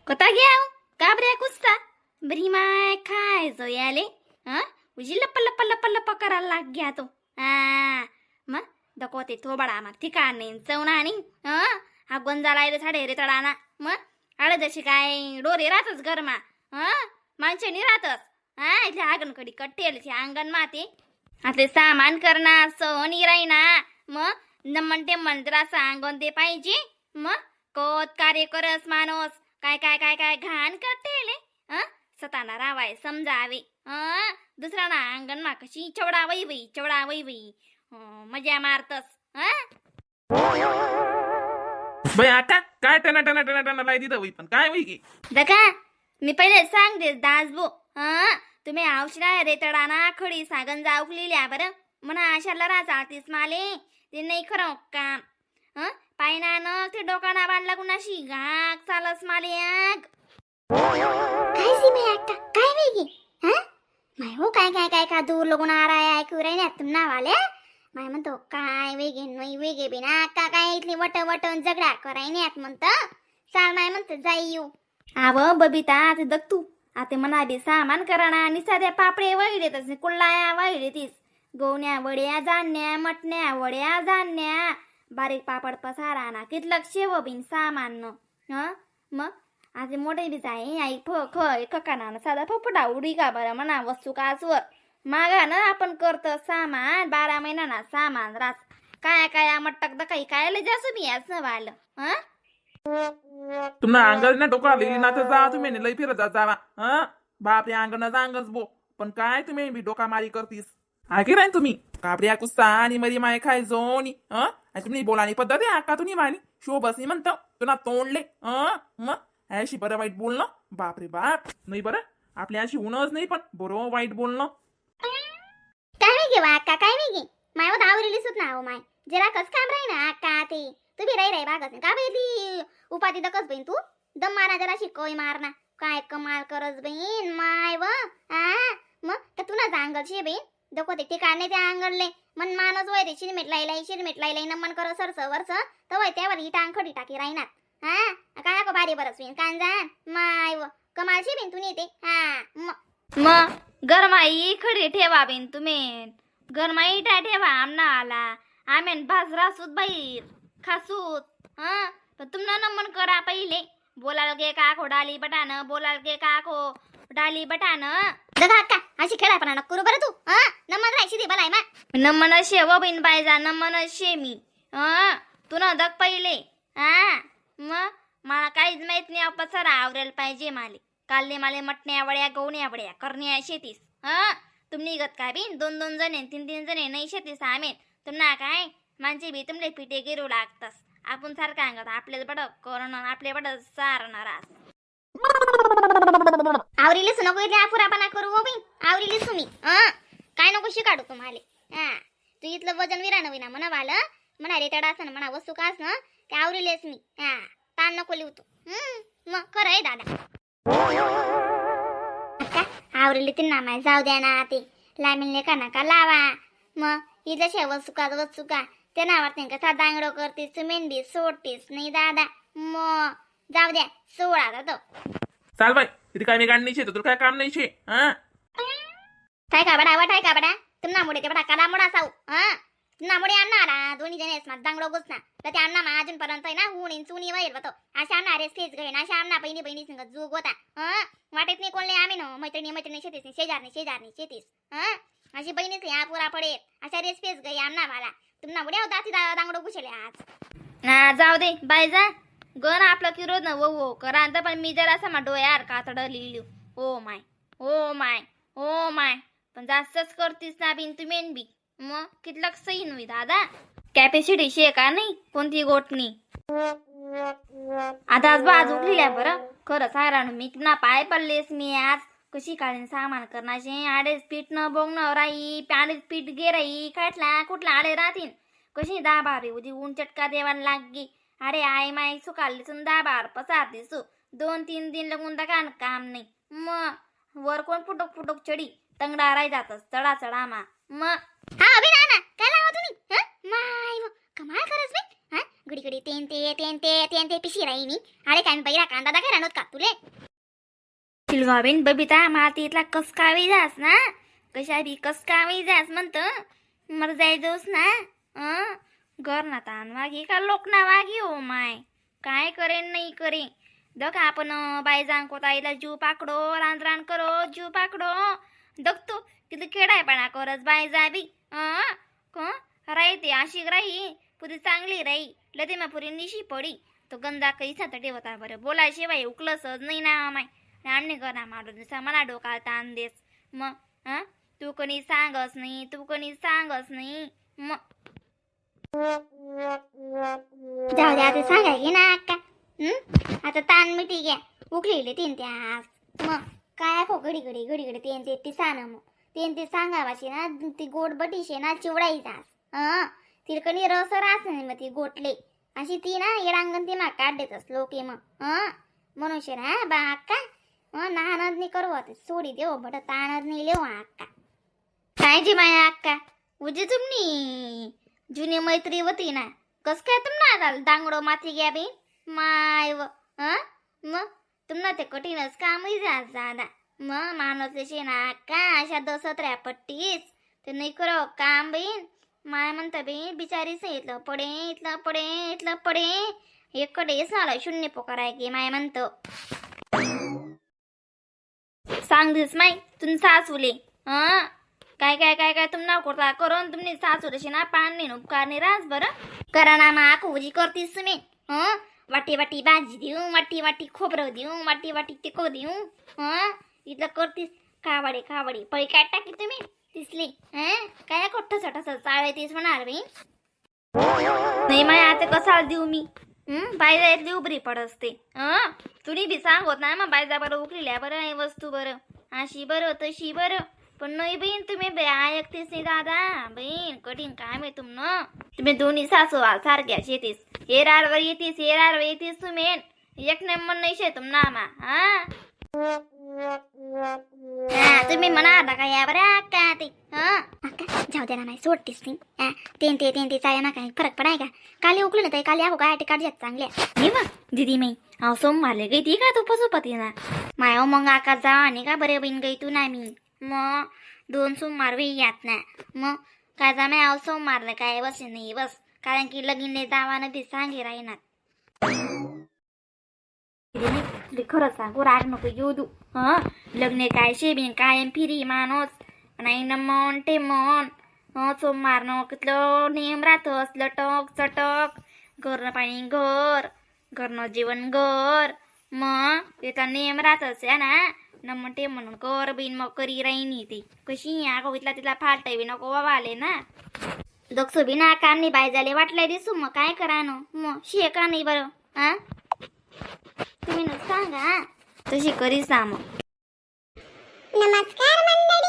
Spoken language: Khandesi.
कता घ्या काबऱ्या कुसता बरी माय खाय जो याले. हा उजी लप्प लप्प लप्प लप्प करायला लाग घ्या तो. हा मग दको ते थोबाडा मा ठिकाण नाही चवना नाही. हा हा गोंजा लायले साडे रे तडाना. मग आडे जशी काय डोरे राहतच गरमा. हा माणसे नाही राहतच. हा इथले आगनकडी कट्टेल अंगण माते आता सामान करणार सहन राहीना. मग नमन ते मंत्रा सांगून ते पाहिजे. मग कोत कार्य करस माणूस काय काय काय काय घाण करते. हं सताना रावाय समजावे. हं दुसरा ना अंगण मा कशी चवडावई बाई चवडावई बाई. हं, मजा मारतस. हं बाई आका काय टना टना टना टना लाई दिलं बाई, पण काय होई की? दका मी पहिले सांगते दासबो. हं तुम्ही आवशरा रे तडाना खडी सागन जाऊकलेल्या बरं म्हणा आशाला रा चालतीस माले ते नाही खरं काम. हं पायना न ते डोकाना बांधला कुणाशी घाक चालस माले आग. काय सी बाई अक्का काय वेगी हा माय हो काय काय काय का दूर लोगून आ रहा है ऐकू रहे ना तुम ना वाले. माय म्हणतो काय वेगे नाही वेगे बिना अक्का काय इथली वट वटन झगडा कराय नाही म्हणतं. चाल माय म्हणतं जाई येऊ. आव बबिता आता दग तू आता म्हणा बी सामान कराना आणि साध्या पापडे वगैरे तसे कुल्लाया वगैरे तीस गोवण्या वड्या जाण्या मटण्या वड्या जाण्या बारीक पापड पसारा ना कितलक शेव बिन सामान. हं मग आता मोठे बी जाय आई फ ख ककाना साधा फपटा उडी का बरं म्हणा वस्तू काचवर मागा ना आपण करतो सामान 12 महिना ना सामान रास काय काय मटक the काही काय लय जासू बी याच वालं. हं तुम्हाला अंगण ना डोका लिहिली ना तर जा तुम्ही लई फिरत जा जावा. हं बापरे अंगण अंगच बो पण काय तुम्ही बी डोका मारी करतीस आगे राहीन तुम्ही काबऱ्या कुस्ता आणि मरी माय खाय जोनी. हं आणि तुम्ही बोलानी पद्धत आहे आका तुम्ही मानी शोभस नाही म्हणतो तुला तोंडले. हं मग अशी बरं वाईट बोलणं बापरे बाप नाही बरं आपल्या अशी होणंच नाही पण बरं वाईट बोलणं. काय वेगे वा अक्का काय वेगे माय हो दावरेली सुत ना हो माय जरा कस काम राही ना अक्का ते तू बी राही राही बागस का बाई ती उपाधी दकस बहीण तू दम मारा जरा शिकोय मारना काय कमाल करस बहीण माय व. हा मग तर तू ना जांगल शे बहीण दको ते ठिकाण नाही ते अंगडले मन मानच वय ते शिरमेट लाई शिरमेट लाई नमन कर सरस वरस तवय त्यावर ही टांग खडी टाकी राहीनात. हा काय को भारी बरस होईन कान जाण माय व कमाल शे बहीण तू नेते. हा मग मग गरमाई खडी ठेवा बिन तुम्ही गरमाई इटा ठेवा आमना आला आमेन भाजरा सूत बाईर खासूत. हा पण तुमना नमन करा पहिले बोलाल गे का खो डाली बटान बोलाल गे का खो डाली बटान. दगा अक्का अशी खेळापणा नको करू बरं तू. हा नमन राहायची दे बलाय मा. नमन शे व बिन बायजा नमन शे मी. हा तू ना दग पहिले. हा मग मला काहीच माहित नाही पसारा आवरेल पाहिजे माले कालने माले मटण्या वड्या गवण्या वड्या करण्या शेतीस. हा तुम्ही निघत काय बिन दोन दोन जणे तीन तीन जणे नाही शेतीस आमेन तुम्हाला काय माणसे बी तुमले पिठे गिरू लागतस आपण सारखं अंगात आपले बड करणं आपले बड सारणार आस. आवरीलेच नको इथले अपुरापणा करू हो बाई आवरीलेच तुम्ही. हं काय नको शिकाडू तुम्हाला. हा तू इथलं वजन विरान विना म्हणा वाल म्हणा रेतडा असं म्हणा वस्तू का असं ते आवरीलेच मी. हा ताण नको लिहू तू. हम्म, मग खरं आहे दादा अक्का आवरीले ते ना माय जाऊ द्या ना ते लामिनले का नका लावा मग इथं शे वस्तू का वस्तू का ते ना वाटते का साधा आंगडो करतीस तू मेंढी सोडतीस नाही दादा मग जाऊ द्या सोडा तो. चाल बाई तिथे काय मी गाणी शे तुला काय काम नाही शे. हा काय का बडा वाटाय का बडा तुमना मुडे ते बडा काला मोडा साऊ. हा तुमना मुडे आणणार दोन्ही जण आहेत दांगडो गुस ना तर ते अण्णा मा अजूनपर्यंत आहे ना हुन चुनी वैर होतो अशा आणणार रेस फेस घेईन अशा आमना बहिणी बहिणी संग जुग होता. हा वाटत नाही कोणले आम्ही नो मैत्रिणी मैत्रिणी शेतीस शेजारणी शेजारणी शेतीस. हा अशी बहिणीच या पुरा पडेल अशा रेस फेस गई आमना मला तुमना मुडे होता ती दांगडो घुसले आज. हा जाऊ दे बाय जा गण आपलं की रोज ना वो वो करा आता पण मी जरा मा डोळ्यार कातड लिहिली ओ my oh my oh my पण जास्तच करतीस ना बिन तू मेन बी मग कितलक सही नव्हे दादा कॅपॅसिटी शे का नाही कोणती गोटनी आता आज बाज उठलेल्या बरं खरं सायरान मी ना पाय पडलेस मी आज कशी काढीन सामान करण्याचे आडेच पीठ न बोंगणं राई आडेच पीठ गे राई काटला कुठला आडे राहतीन कशी 10 बारी उदी ऊन चटका देवाला लागगी अरे I my सुकाली सून 10 बार पसार दिसू 2-3 दिन लागून दकान काम नाही मग वर कोण फुटक फुटक चढी तंगडा राय जातस चढा चढा मा मग. हा अभि ना ना काय लावा तुम्ही? हं? माय व, कमाल करस बे. हा घडी घडी तेन ते तेन ते तेन ते पिशी राही मी. अरे काय मी बैरा कांदा दाखा रानोत का तुले? शिलगावेन बबिता, मातीतला कस कावी जास ना, कशा बी कस कावी जास म्हणत मर जाय दोस ना. अं घर ना तान वागी का लोक ना वागी. ओ my, काय करेन नाही करे. दख आपण बायजांग कोताईला जीव पाकडो, रान रान करो, जीव पाकडो. दखतो किती खेडायपणा करस बायजा बी. अं क राही अशी राही पुरी चांगली राही लते मा पुरी निशी पडी तो गंदा कैसा तर ठेवता बरं. बोलायशिवाय उकलं सहज नाही ना माय. आमने करा मारून मला डोका ताण देस मग. हा तू कोणी सांगस नाही, तू कोणी सांगस नाही मग. जाऊ दे आता, सांगाय घे ना अक्का. हं? आता ताण मिटी घ्या उकळीले तीन त्या मग काय खो घडी घडी घडी घडी तेन ते पिसा ना. मग तेन ते सांगावाशी ना ती गोड बटीशे ना चिवडाई जास. हं तिरकणी रस रास नाही मग ती गोटले अशी ती ना येडांगण ती मा काढ देतस लोके मग. हं म्हणून शे ना बा अक्का, हं नाहनच नाही करू आता, सोडी देव बट ताणच नाही लेव अक्का. काय जी माया अक्का, उजी तुमनी जुनी मैत्री होती ना, कस काय तुमना आता दांगडो माथी घ्या बी माय व. हं मग तुमना ते कठीणच कामही जात दादा. मग माणूस शे ना अक्का, अशा दसत्र्या पट्टीस ते नाही करो काम बहीण. माय म्हणता बहीण बिचारीच इथलं पडे इथलं पडे इथलं पडे एकडे झालं शून्य पोकार आहे की माय म्हणतो. सांग दिस माई तुम सासूले. हं काय काय काय काय तुमना कोरता करून तुम्ही सासूलेशी ना पान नाही उपकार नाही रास बरं करा ना. मा उजी करतीस तुम्ही. हं वाटी वाटी भाजी देऊ, वाटी वाटी खोबरं देऊ, वाटी वाटी तिको देऊ. हं इथलं करतीस खावाडी खावाडी पळी काय टाकी तुम्ही तिसली. हं काय कोठं ठस चाळे तीस म्हणार बाई नाही माय. आता कसाला देऊ मी? हं बायजा इथली उबरी पडसते. हं तुम्ही बी सांगत ना मग बायजा बरं उकलेल्या बरं आहे वस्तू बरं अशी बरं तशी बरं. पण नाही बहीण, तुम्ही बे ऐकतेस नाही दादा. बहीण कठीण काम आहे तुमनं. तुम्ही दोन्ही सासू सारख्या शेतीस हे रारवर येतीस, हे रारवर येतीस तुम्ही. एक नंबर नाही शे तुम नामा. हा हा तुम्ही म्हणा आता काय या बरं अक्का ते. हं अक्का जाऊ दे ना माय, सोडतीस ती. हा, तेन ते तेन ते चाया ना काय फरक पडाय का? काली उकलू ना ताई, काली आहो काय काढ चांगल्या. नाही मग दिदी मी अहो सोमवारले गई ती का तू पसुपती ना माय. मग आका जा आणि का बरे बहीण गई तू ना मी मग दोन सोमवार वेळी यात ना. मग काय जा मी अहो सोमवारला काय बस नाही बस, कारण की लगीनले जावा न बी सांगे राहीनात. दिदी तुला खरं सांगू, राग नको येऊ दू. हं लग्न काय शेबीन कायम फिरी माणूस नाही ना मन ते मन. हं सोमवार न कितलं नेम राहतस लटक चटक घरनं पाणी घर घरनं जेवण घर. मग तिथं नेम राहतस या ना न मग ते म्हणून कर बिन मग करी राहिनी ती कशी अगो इथला तिला फालट बी नको बाबा आले ना. दक्षो बी ना काम नाही बाय झाले वाटलंय दिसू मग काय करा न मग शे का नाही बरं. हा तुम्ही न सांगा तशी करीस ना मग. नमस्कार मंडळी.